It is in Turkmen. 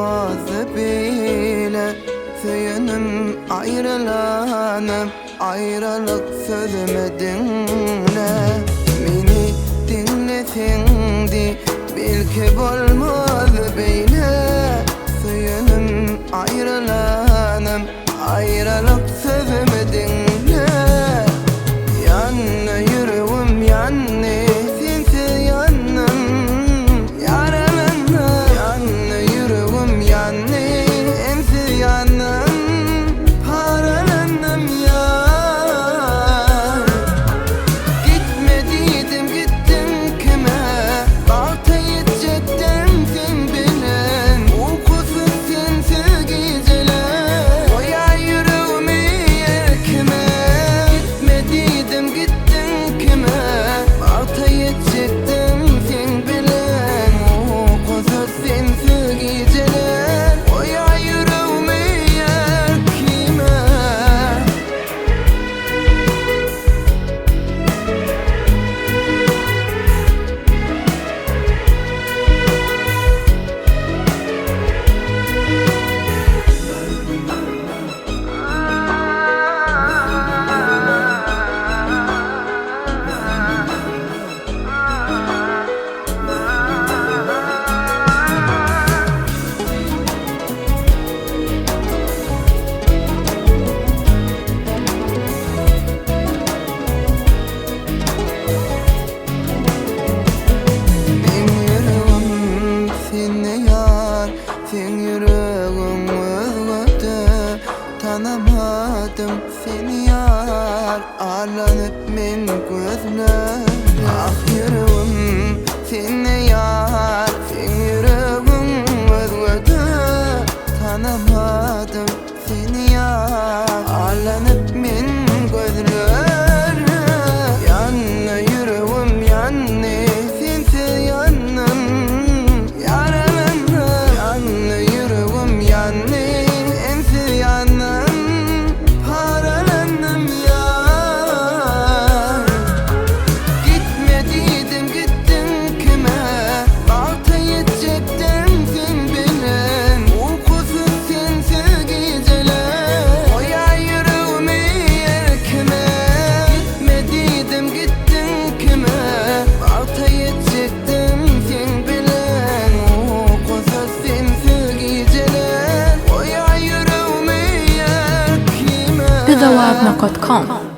bolmazdy beýle Söýenim aýrylanym Aýralyk sözümi diňle Meni diňleseňdi Belki bolmazdy beýle Söýenim aýrylanym Aýralyk sözümi diňle Ýandy ýüregim ýandy Sensiz ýandym Ýaralandym Ýandy ýüregim ýandy Sensiz ýandym Paralandym ýar Gitme diýdim gitdiň kime Bagta ýetjekdim sen bilen Ukusyz sensiz gijeler Goýaý ýüregimi erkime Gitme diýdim gitdiň kime Bagta ýetjekdim sen bilen Ukusyz sensiz gijeler Goýaý ýüregimi erkime. Meň ýüregim sende ýar, seň ýüregiň özgede Tanamadym seni ýar, allanyp men gözlerim Ah ýüregim sende ýar, seň ýüregiň özgede Tanamadym seni ýar, allanyp men gözlerim Ýandy ýüregim ýandy, sensiz ýandym Ýaralandym Ýandy ýüregim ýandy, sensiz ýandym Paralandym ýar Gitme diýdim gitdiň kime Bagta ýetjekdim sen bilen Ukusyz sensiz gijeler Goýaý ýüregimi erkime Gitme diýdim gitdiň kime Bagta ýetjekdim sen bilen Ukusyz sensiz gijeler Goýaý ýüregimi erkime Bizowar.com.